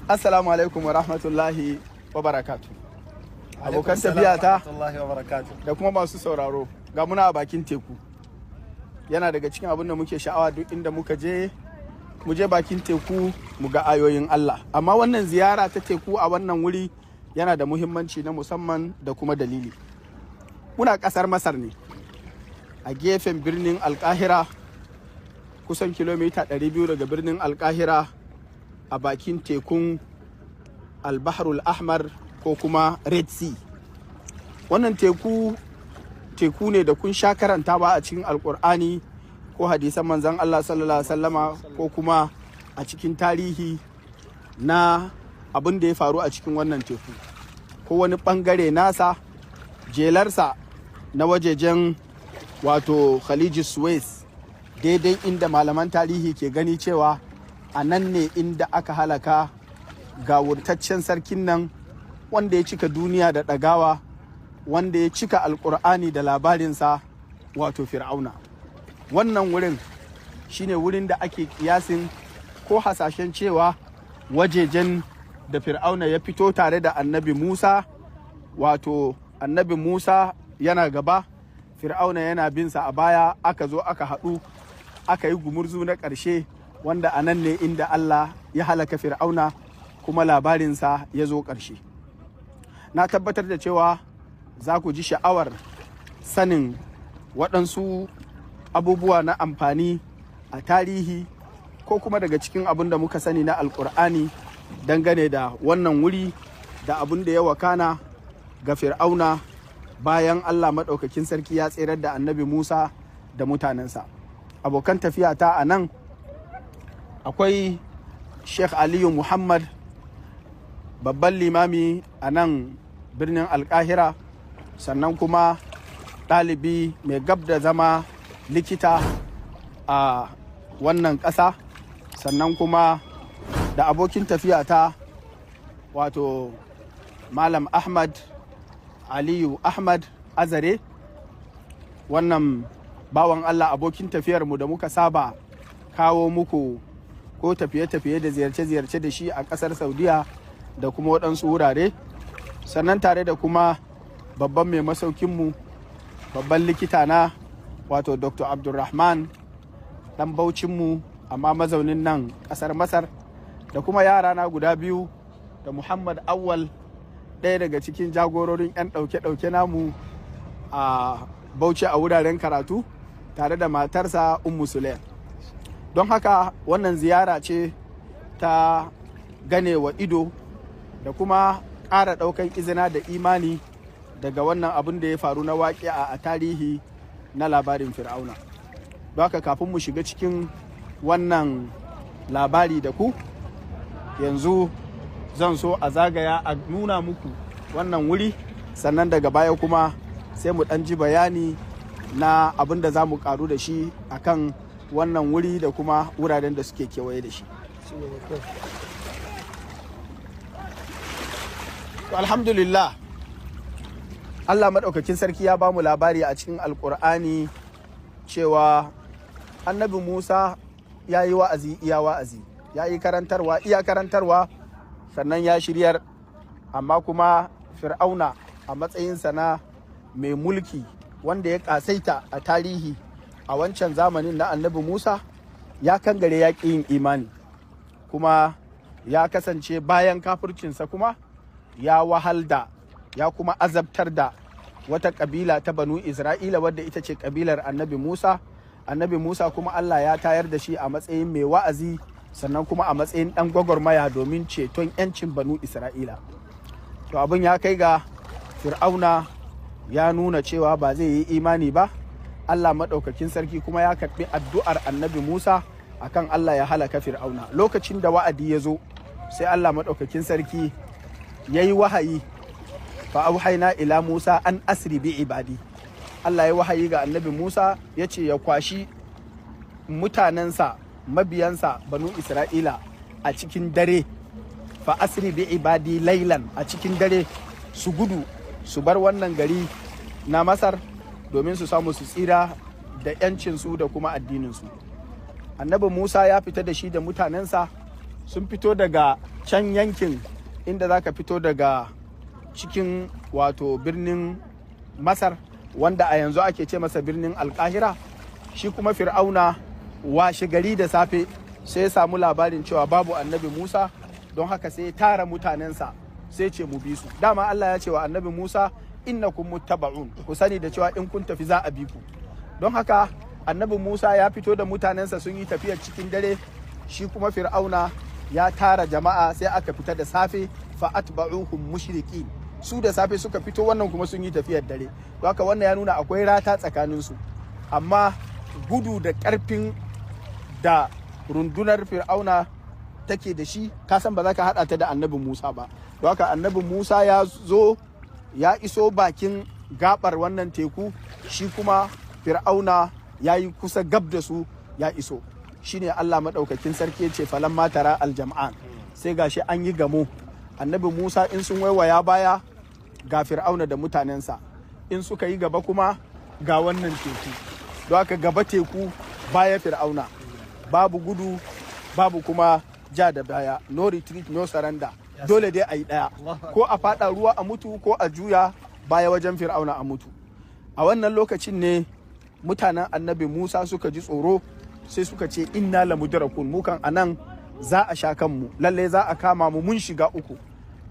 Assalamu alaikum wa rahmatullahi wa barakatu. Abokan tafiya ta da kuma masu sauraro, ga muna a bakin teku. Yana daga cikin abin da muke sha'awa duk inda muka je, mu je bakin teku mu ga ayoyin Allah. Amma wannan ziyara ta teku a wannan wuri yana da muhimmanci na musamman da kuma dalili. Muna ƙasar Masar ne, a gefen birnin Alkahira, kusan kilomita 200 daga birnin Alkahira, a bakin tekun Albaharul Ahmar ko kuma Red Sea. Wannan teku teku ne da kun sha karantawa a cikin Alkur'ani ko hadisan manzan Allah sallallahu alaihi wasallama ko kuma a cikin tarihi na abin da ya faru a cikin wannan teku ko wani bangare nasa, jelarsa na wajejen wato Khaliji Suez, daidai inda malaman tarihi ke gani cewa a nan ne inda aka halaka gawurtaccen sarkin nan wanda ya cika duniya da ɗagawa, wanda ya cika Alkur'ani da labarinsa, wato Fir'auna. Wannan wurin shine wurin da ake kiyasin ko hasashen cewa wajejen da Fir'auna ya fito tare da Annabi Musa, wato Annabi Musa yana gaba, Fir'auna yana binsa a baya, aka zo aka haɗu aka yi gumurzu na ƙarshe, wanda a nan ne inda Allah ya halaka Fir'auna kuma labarinsa ya zo ƙarshe. Na tabbatar da cewa za ku ji sha'awar sanin waɗansu abubuwa na amfani a tarihi ko kuma daga cikin abin da muka sani na Alkur'ani dangane da wannan wuri da abin da ya wakana ga Fir'auna bayan Allah Maɗaukakin Sarki ya tserar da Annabi Musa da mutanensa. Abokan tafiya ta a nan akwai Sheikh Aliyu Muhammad, babban limami a nan birnin Alkahira, sannan kuma ɗalibi mai gab da zama likita a wannan ƙasa, sannan kuma da abokin tafiya ta, wato Malam Ahmad Aliyu Ahmad Azare, wannan bawan Allah, abokin tafiyarmu da muka saba kawo muku ko tafiye-tafiye da ziyarce-ziyarce da shi a ƙasar Saudiya da kuma waɗansu wurare, sannan tare da kuma babban mai masaukinmu, babban likita na, wato Dr. Abdulrahman, ɗan Baucinmu amma mazaunin nan ƙasar Masar, da kuma yara na guda biyu, da Muhammad Awwal, ɗaya daga cikin jagororin 'yan ɗauke-ɗauke namu a Bauchi a wuraren karatu, tare da matarsa Ummu Sulaim. Don haka wannan ziyara ce ta ganewa ido da kuma ƙara ɗaukan izina da imani daga wannan abin da ya faru na waƙi'a a tarihi na labarin Fir'auna. Don haka kafin mu shiga cikin wannan labari da ku yanzu, zan so a zagaya a nuna muku wannan wuri, sannan daga baya kuma sai mu ɗan ji bayani na abin da za mu ƙaru da shi akan wannan wuri da kuma wuraren da suke kewaye da shi. To, alhamdulillah, Allah Maɗaukakin Sarki ya ba mu labari a cikin Alƙur'ani cewa Annabi Musa ya yi wa'azi iya wa'azi, ya yi karantarwa iya karantarwa, sannan ya shiryar, amma kuma Fir'auna a matsayinsa na mai mulki wanda ya ƙasaita a tarihi a wancan zamanin na Annabi Musa, ya kangare, ya ƙi yin imani, kuma ya kasance bayan kafircinsa kuma ya wahal da ya kuma azabtar da wata ƙabila ta Banu Isra'ila, wadda ita ce ƙabilar Annabi Musa. Annabi Musa kuma Allah ya tayar da shi a matsayin mai wa'azi, sannan kuma a matsayin ɗan gwagwarmaya domin ceton 'yancin Banu Isra'ila. To, abin ya kai ga Fir'auna ya nuna cewa ba zai yi imani ba. Allah Maɗaukakin Sarki kuma ya karɓi addu'ar Annabi Musa akan Allah ya halaka Fir'auna. Lokacin da wa'adi ya zo, sai Allah Maɗaukakin Sarki ya yi wahayi: "Fa auhaina ila Musa an asri bi ibadi." Allah ya wahayi ga Annabi Musa, ya ce ya kwashi mutanensa, mabiyansa, Banu Isra'ila a cikin dare. "Fa asri bi ibadi lailan", a cikin dare su gudu su bar wannan gari na Masar domin su samu su tsira da 'yancinsu da kuma addininsu. Annabi Musa ya fita da shi da mutanensa, sun fito daga Can yankin inda za ka fito daga cikin wato birnin Masar, wanda a yanzu ake ce masa birnin Alkahira. Shi kuma Fir'auna washe gari da safe sai ya samu labarin cewa babu Annabi Musa. Don haka sai ya tara mutanensa, sai ce mu bi su. Dama Allah ya ce wa Annabi Musa, "Innakum muttaba'un," ku sani da cewa in kun tafi za a bi ku. Don haka Annabi Musa ya fito da mutanensa, sun yi tafiyar cikin dare. Shi kuma Fir'auna ya tara jama'a, sai aka fita da safe. Fa atba'uhum mushriqin. Su da safe suka fito, wannan kuma sun yi tafiyar dare. Don haka wannan ya nuna akwai rata tsakaninsu. Amma gudu da karfin da rundunar Fir'auna take da shi, kasan ba za ka haɗa ta da Annabi Musa ba. Don haka Annabi Musa ya zo ya iso bakin gabar wannan teku, shi kuma Fir'auna ya yi kusa gab da su ya iso. Shine Allah maɗaukakin sarki ya ce, falamma tara aljam'an, sai gashi an yi gamo. Annabi Musa in sun waiwaya baya, ga Fir'auna da mutanensa, in suka yi gaba kuma ga wannan teku. Don haka gaba teku, baya Fir'auna, babu gudu, babu kuma ja da baya. No retreat, no surrender. Dole dai a yi ɗaya, ko a fada ruwa a mutu, ko a juya baya wajen Fir'auna a mutu. A wannan lokacin ne mutanen Annabi Musa suka ji tsoro, sai suka ce, "Inna lamudrakun, mu kan anan za a sha kanmu, lalle za a kama mu, mun shiga uku."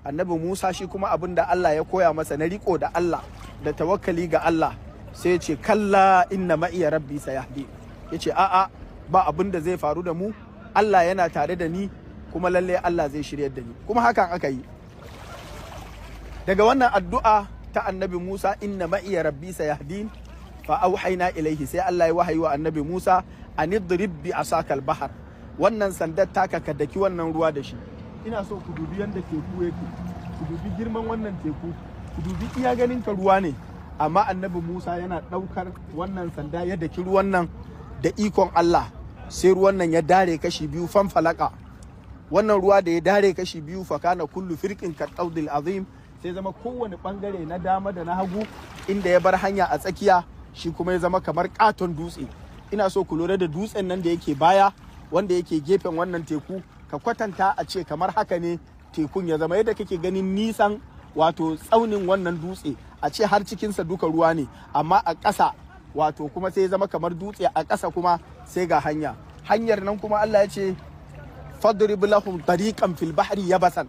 Annabi Musa shi kuma abin da Allah ya koya masa na riko da Allah da tawakkali ga Allah, sai ya ce, "Kalla, inna ma'iya rabbi sayahdi." Ya ce, "A'a, ba abin da zai faru da mu, Allah yana tare da ni, kuma lalle Allah zai shiryar da ni." Kuma hakan aka yi. Daga wannan addu'a ta Annabi Musa, "Inna ma'iya rabbi sayahdin," fa auhayna ilaihi, sai Allah ya wahayi wa Annabi Musa, anidrib bi asakal bahar, wannan sandar taka ka daki wannan ruwa da shi. Ina so ku dubi yadda teku yake, ku dubi girman wannan teku, ku dubi iya ganin ka ruwa ne. Amma Annabi Musa yana ɗaukar wannan sanda ya daki ruwan nan, da ikon Allah sai ruwan nan ya dare kashi biyu, fanfalaka. Wannan ruwa da ya dare kashi biyu, fakana kullu firqin kattaudil azim, sai zama kowane bangare na dama da na hagu, inda ya bar hanya a tsakiya, shi kuma ya zama kamar katon dutse. Ina so ku lura da dutsen nan da yake baya, wanda yake gefen wannan teku. Ka kwatanta a ce kamar haka ne tekun ya zama, yadda kake ganin nisan wato tsaunin wannan dutse, a ce har cikinsa duka ruwa ne, amma a ƙasa wato kuma sai ya zama kamar dutse, a ƙasa kuma sai ga hanya. Hanyar nan kuma Allah ya ce, "Fadrib lahum tariqan fil bahri yabasan."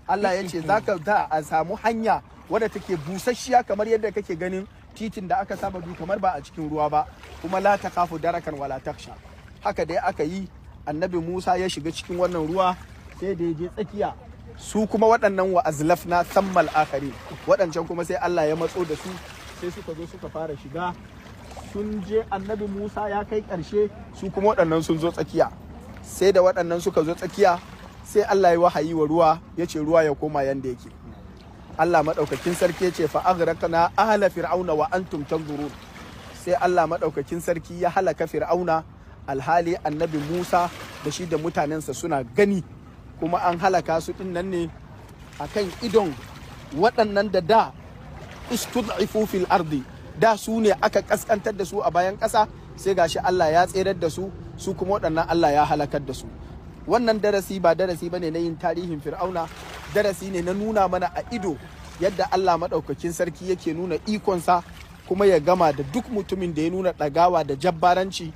Allah ya ce zaka da a samu hanya wadda take busasshiya, kamar yadda kake ganin titin da aka saba bi, kamar ba a cikin ruwa ba. Kuma la takafu darakan wala taksha. Haka dai aka yi. Annabi Musa ya shiga cikin wannan ruwa sai da ya je tsakiya. Su kuma waɗannan, wa azlafna thammal akhari, waɗancan kuma sai Allah ya matso da su, sai suka zo suka fara shiga. Sun je, Annabi Musa ya kai ƙarshe, su kuma waɗannan sun zo tsakiya. Sai da waɗannan suka zo tsakiya, sai Allah ya wahayi wa ruwa, ya ce ruwa ya koma yanda yake. Allah maɗaukakin sarki ya ce, fa aghraqna ahla fir'auna wa antum tanzurun. Sai Allah maɗaukakin sarki ya halaka Fir'auna alhali Annabi Musa da shi da mutanensa suna gani. Kuma an halaka su din nan ne akan idon waɗannan da istud'ifu fil ardi, da su ne aka kaskantar da su a bayan ƙasa. Sai gashi Allah ya tserar da su, su kuma waɗannan Allah ya halakar da su. Wannan darasi ba darasi bane na yin tarihin Fir'auna, darasi ne na nuna mana a ido yadda Allah maɗaukakin sarki yake nuna ikonsa, kuma ya gama da duk mutumin da ya nuna ɗagawa da jabbaranci,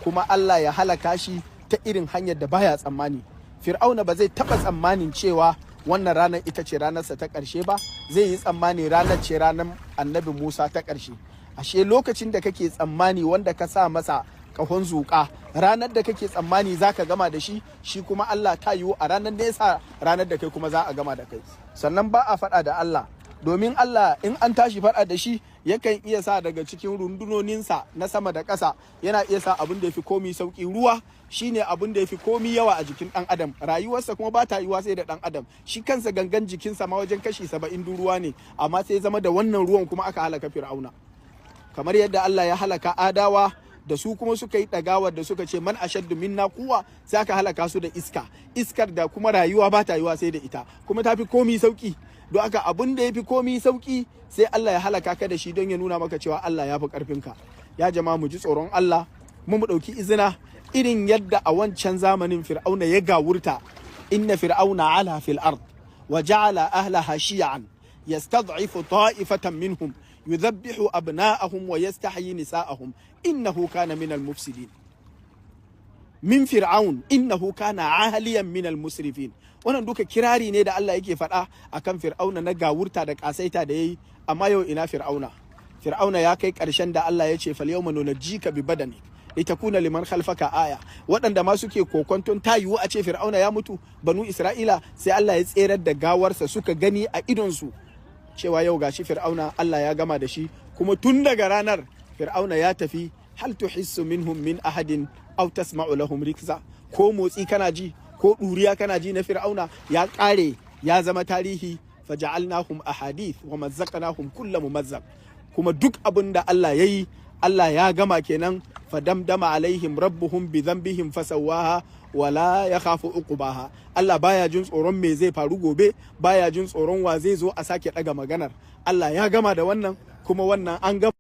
kuma Allah ya halaka shi ta irin hanyar da baya tsammani. Fir'auna ba zai taɓa tsammanin cewa wannan ranar ita ce ranarsa ta ƙarshe ba. Zai yi tsammani ranar ce ranar Annabi Musa ta ƙarshe. Ashe lokacin da kake tsammani wanda ka sa masa ƙahon zuƙa, ranar da kake tsammani za ka gama da shi, shi kuma Allah ta yiwu a ranar nesa ranar da kai kuma za a gama da kai. Sannan ba a faɗa da Allah, domin Allah in an tashi faɗa da shi, yakan iya sa daga cikin rundunoninsa na sama da ƙasa, yana iya sa abin da ya fi komi sauƙi. Ruwa shine abin da ya fi komi yawa a jikin ɗan adam, rayuwarsa kuma ba ta yiwuwa sai da ɗan adam. Shi kansa gangan jikinsa ma wajen kashi 70 ruwa ne. Amma sai zama da wannan ruwan kuma aka halaka Fir'auna, kamar yadda Allah ya halaka Adawa, da su kuma suka yi ɗagawar da suka ce, "Man ashaddu minna quwwa?" Sai aka halaka su da iska, iskar da kuma rayuwa ba ta yiwuwa sai da ita, kuma ta fi komi sauki. Don haka abun da ya fi komi sauki, sai Allah ya halaka ka da shi, don ya nuna maka cewa Allah ya fi karfinka. Ya jama'a, mu ji tsoron Allah mu ɗauki izina irin yadda a wancan zamanin Fir'auna ya gawurta. Inna fir'auna ala fil ard wa ja'ala ahlaha shi'an yastad'ifu ta'ifatan minhum yudhabbihu abna'ahum wa yastahyi nisa'ahum innahu kana minal mufsidin. Min fir'aun innahu kana ahliyan minal musrifin. Wannan duka kirari ne da Allah yake faɗa akan fir'auna na gawurta da kasaita da yayi. Amma yau ina fir'auna? Fir'auna ya kai ƙarshen da Allah ya ce fal yawma nunajjika bi badanik litakuna liman khalfaka aya. Waɗanda ma suke kokonton ta yiwu a ce fir'auna ya mutu, banu Isra'ila, sai Allah ya tserar da gawarsa suka gani a idonsu cewa yau gashi fir'auna Allah ya gama da shi. Kuma tun daga ranar fir'auna ya tafi, hal tuhissu minhum min ahadin aw tasma'u lahum rikza? Ko motsi kana ji, ko ɗuriya kana ji na fir'auna? Ya ƙare, ya zama tarihi. Faja'alnahum ahadith wa mazzaqnahum kulla mumazzaq. Kuma duk abin da Allah yayi, Allah ya gama kenan. Fadamdama alaihim rabbuhum bi dhanbihim fasawaha wala yakhafu uqbaha. Allah baya jin tsoron me zai faru gobe, baya jin tsoron wa zai zo a sake daga maganar. Allah ya gama da wannan, kuma wannan an gama.